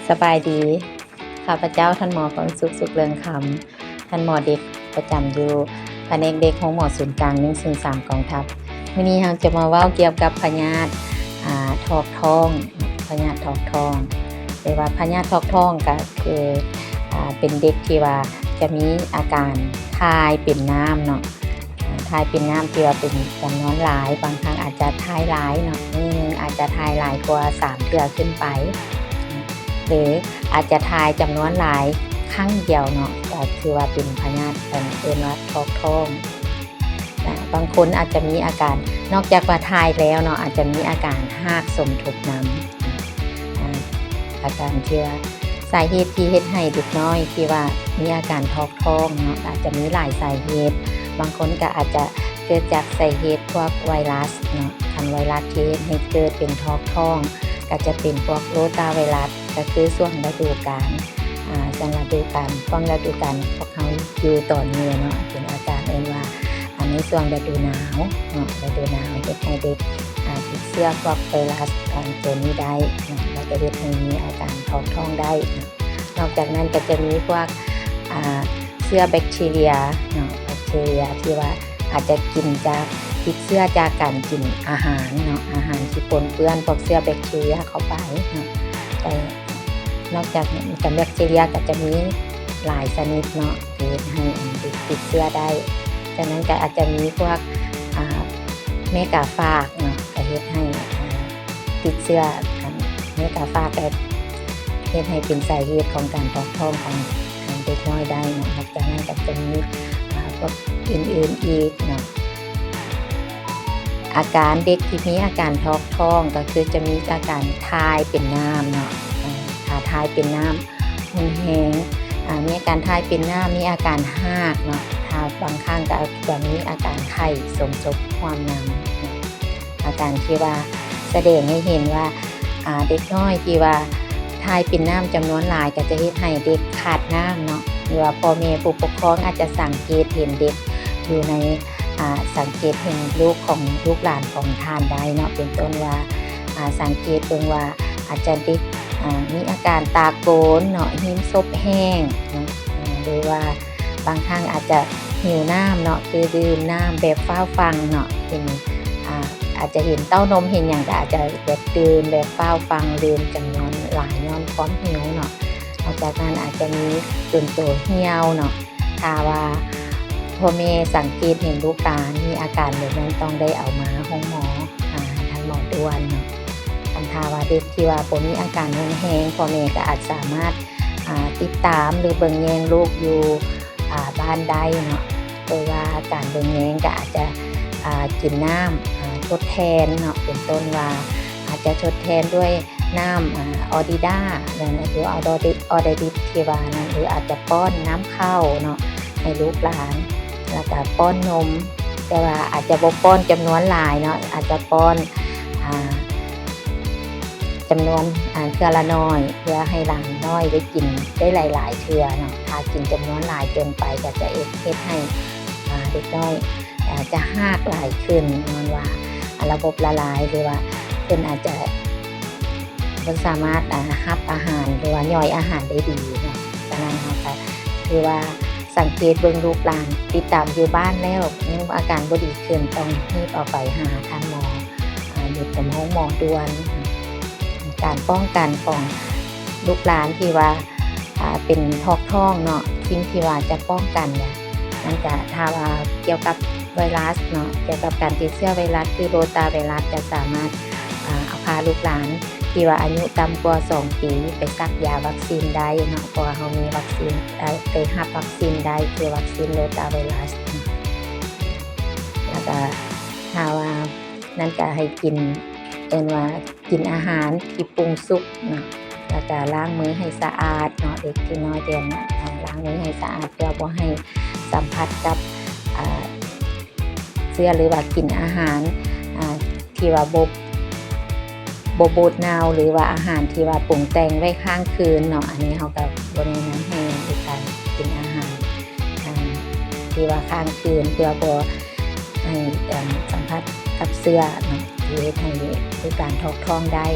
ສະບາຍດີ ຂ້າພະເຈົ້າ ທ່ານໝໍ ພອນສຸກ ສຸກເລື່ອງຄຳ ທ່ານໝໍເດັກ ປະຈຳຢູ່ພະແນກເດັກ ໂຮງໝໍສູນກາງ ໜຶ່ງສູນສາມ ກອງທັບ. ມື້ນີ້ເຮົາຈະມາເວົ້າກ່ຽວກັບພະຍາດ ອາ ຖອກທ້ອງ, ພະຍາດຖອກທ້ອງ ຫຼືວ່າພະຍາດຖອກທ້ອງ ກໍຄື ອາ ເປັນເດັກທີ່ວ່າຈະມີອາການຖ່າຍເປັນນ້ຳເນາະ. ອາ ຖ່າຍເປັນນ້ຳທີ່ວ່າເປັນຈຳນວນຫຼາຍ, ບາງຄັ້ງອາດຈະຖ່າຍຫຼາຍເນາະ, ມື້ໜຶ່ງອາດຈະຖ່າຍຫຼາຍກວ່າສາມເທື່ອຂຶ້ນໄປ ຫຼືອາດຈະຖ່າຍຈຳນວນຫຼາຍຄັ້ງດຽວເນາະ, ກໍຖືວ່າເປັນພະຍາດ ເອີ້ນວ່າຖອກທ້ອງ. ອາ ບາງຄົນອາດຈະມີອາການ ນອກຈາກວ່າຖ່າຍແລ້ວເນາະ, ອາດຈະມີອາການຮາກສົມທົບນຳ. ອາ ອາການທີ່ວ່າ ສາເຫດທີ່ເຮັດໃຫ້ເດັກນ້ອຍທີ່ວ່າມີອາການຖອກທ້ອງເນາະ ອາດຈະມີຫຼາຍສາເຫດ. ບາງຄົນກໍອາດຈະເກີດຈາກສາເຫດພວກໄວຣັສເນາະ, ຄັນໄວຣັສທີ່ເຮັດໃຫ້ເກີດເປັນຖອກທ້ອງ ກໍຈະເປັນພວກໂຣຕາໄວຣັສ, ກໍຄືຊ່ວງລະດູການ ອາ ຊ່ວງລະດູການ ຊ່ວງລະດູການພວກເຮົາຢູ່ຕອນນີ້ເນາະ, ເປັນອາການເອີ້ນວ່າ ອາ ໃນຊ່ວງລະດູໜາວເນາະ, ລະດູໜາວເຮັດໃຫ້ເດັກ ອາ ຕິດເຊື້ອພວກໄວຣັສ ອາ ໂຕນີ້ໄດ້ເນາະ ແລ້ວກໍເຮັດໃຫ້ມີອາການຖອກທ້ອງໄດ້ເນາະ. ນອກຈາກນັ້ນກໍຈະມີພວກ ອາ ເຊື້ອແບັກທີເຣຍເນາະ, ແບັກທີເຣຍທີ່ວ່າອາດຈະກິນຈາກ ຕິດເຊື້ອຈາກການກິນອາຫານເນາະ, ອາຫານທີ່ປົນເປື້ອນພວກເຊື້ອແບັກທີເຣຍເຂົ້າໄປເນາະ. ແຕ່ນອກຈາກນັ້ນ ແບັກທີເຣຍກໍຈະມີຫຼາຍຊະນິດເນາະ ທີ່ເຮັດໃຫ້ເດັກຕິດເຊື້ອໄດ້. ຈາກນັ້ນກໍອາດຈະມີພວກ ອາ ແມ່ກາຝາກເນາະ ກໍເຮັດໃຫ້ ອາ ຕິດເຊື້ອ ອາ ແມ່ກາຝາກ ກໍເຮັດໃຫ້ເປັນສາເຫດຂອງການຖອກທ້ອງຂອງ ອາ ເດັກນ້ອຍໄດ້ເນາະ. ນອກຈາກນັ້ນກໍຈະມີ ອາ ພວກອື່ນໆອີກເນາະ. ອາການເດັກທີ່ມີອາການຖອກທ້ອງ ກໍຄືຈະມີອາການຖ່າຍເປັນນ້ຳເນາະ, ອາ ຖ້າຖ່າຍເປັນນ້ຳຮຸນແຮງ ອາ ມີອາການຖ່າຍເປັນນ້ຳ ມີອາການຮາກເນາະ, ຖ້າບາງຄັ້ງກໍຈະມີອາການໄຂ້ສົມທົບຮ່ວມນຳເນາະ. ອາການທີ່ວ່າສະແດງໃຫ້ເຫັນວ່າ ອາ ເດັກນ້ອຍທີ່ວ່າຖ່າຍເປັນນ້ຳຈຳນວນຫຼາຍ ກໍຈະເຮັດໃຫ້ເດັກຂາດນ້ຳເນາະ ຫຼືວ່າພໍ່ແມ່ຜູ້ປົກຄອງອາດຈະສັງເກດເຫັນເດັກຢູ່ໃນ ອາ ສັງເກດເຫັນລູກຂອງ ລູກຫຼານຂອງທ່ານໄດ້ເນາະ, ເປັນຕົ້ນວ່າ ອາ ສັງເກດເບິ່ງວ່າອາດຈະເດັກ ອາ ມີອາການຕາໂກນເນາະ, ຮີມສົບແຫ້ງເນາະ, ອາ ຫຼືວ່າບາງຄັ້ງອາດຈະຫິວນ້ຳເນາະ, ຄືດື່ມນ້ຳແບບຟ້າວຟັ່ງເນາະ, ເຫັນ ອາ ອາດຈະເຫັນເຕົ້ານົມເຫັນຫຍັງ ກໍອາດຈະແບບດື່ມແບບຟ້າວຟັ່ງ, ດື່ມຈຳນວນຫຼາຍຍ້ອນຄວາມຫິວເນາະ. ນອກຈາກນັ້ນອາດຈະມີຕົນໂຕຫ່ຽວເນາະ. ຖ້າວ່າພໍ່ແມ່ສັງເກດເຫັນລູກຫຼານມີອາການແບບນັ້ນ ຕ້ອງໄດ້ເອົາມາໂຮງໝໍ ຫາທ່ານໝໍດ່ວນເນາະ. ຄັນຖ້າວ່າເດັກທີ່ວ່າບໍ່ມີອາການຮຸນແຮງ ພໍ່ແມ່ກໍອາດສາມາດ ອາ ຕິດຕາມ ຫຼື ເບິ່ງແຍງລູກຢູ່ ອາ ບ້ານໄດ້ເນາະ, ໂດຍວ່າການເບິ່ງແຍງກໍອາດຈະ ອາ ກິນນ້ຳ ອາ ທົດແທນເນາະ, ເປັນຕົ້ນວ່າອາດຈະທົດແທນດ້ວຍ ນ້ຳ ອາ ອອດີດາ ຫຼື ອອດີດ ອອດີດ ທີ່ວ່ານັ້ນ ຫຼື ອາດຈະປ້ອນນ້ຳເຂົ້າເນາະ ໃຫ້ລູກຫຼານ ແລ້ວກະປ້ອນນົມ, ແຕ່ວ່າອາດຈະບໍ່ປ້ອນຈຳນວນຫຼາຍເນາະ, ອາດຈະປ້ອນ ອາ ຈຳນວນ ອາ ເທື່ອລະໜ້ອຍ ເພື່ອໃຫ້ຫຼານນ້ອຍໄດ້ກິນໄດ້ຫຼາຍໆເທື່ອເນາະ. ຖ້າກິນຈຳນວນຫຼາຍເກີນໄປ ກໍຈະເຮັດ ເຮັດໃຫ້ ອາ ເດັກນ້ອຍ ອາດຈະຮາກຫຼາຍຂຶ້ນ ຍ້ອນວ່າ ອາ ລະບົບລະລາຍ ຫຼືວ່າເພິ່ນອາດຈະບໍ່ສາມາດ ອາ ຮັບອາຫານ ຫຼືວ່າຍ່ອຍອາຫານໄດ້ດີເນາະ. ສະນັ້ນເຮົາກໍຖືວ່າສັງເກດເບິ່ງລູກຫຼານ ຕິດຕາມຢູ່ບ້ານແລ້ວ ຍັງອາການບໍ່ດີຂຶ້ນ ຕ້ອງຮີບເອົາໄປຫາທ່ານໝໍ ອາ ຢູ່ຕາມໂຮງໝໍດ່ວນ. ການປ້ອງກັນຂອງລູກຫຼານທີ່ວ່າ ອາ ເປັນຖອກທ້ອງເນາະ, ສິ່ງທີ່ວ່າຈະປ້ອງກັນນະ ນັ້ນກະ ຖ້າວ່າກ່ຽວກັບໄວຣັສເນາະ, ກ່ຽວກັບການຕິດເຊື້ອໄວຣັສ ຄືໂຣຕາໄວຣັສ ຈະສາມາດ ອາ ເອົາພາລູກຫຼານທີ່ວ່າອາຍຸຕ່ຳກວ່າສອງປີ ໄປສັກຢາວັກຊີນໄດ້ເນາະ, ເພາະວ່າເຮົາມີວັກຊີນ ເອີ ໄດ້ຮັບວັກຊີນໄດ້ ຄືວັກຊີນໂຣຕາໄວຣັສ. ແລ້ວກະ ຖ້າວ່ານັ້ນກະໃຫ້ກິນ ເອີ້ນວ່າ ກິນອາຫານທີ່ປຸງສຸກເນາະ, ແລ້ວກະລ້າງມືໃຫ້ສະອາດເນາະ, ເດັກທີ່ນ້ອຍແຕ່ນະ ອາ ລ້າງມືໃຫ້ສະອາດ ເພື່ອບໍ່ໃຫ້ສຳຜັດກັບ ອາ ເຊື້ອ ຫຼືວ່າກິນອາຫານ ອາ ທີ່ວ່າບໍ່ ບໍ່ບູດເນົ່າ ຫຼືວ່າອາຫານທີ່ວ່າປຸງແຕ່ງໄວ້ຄ້າງຄືນເນາະ. ອັນນີ້ເຮົາກໍບໍ່ແນະນຳໃຫ້ມີການກິນອາຫານ ອາ ທີ່ວ່າຄ້າງຄືນ ເພື່ອບໍ່ໃຫ້ ອາ ສຳຜັດກັບເຊື້ອເນາະ ທີ່ເຮັດໃຫ້ມີການຖອກທ້ອງໄດ້.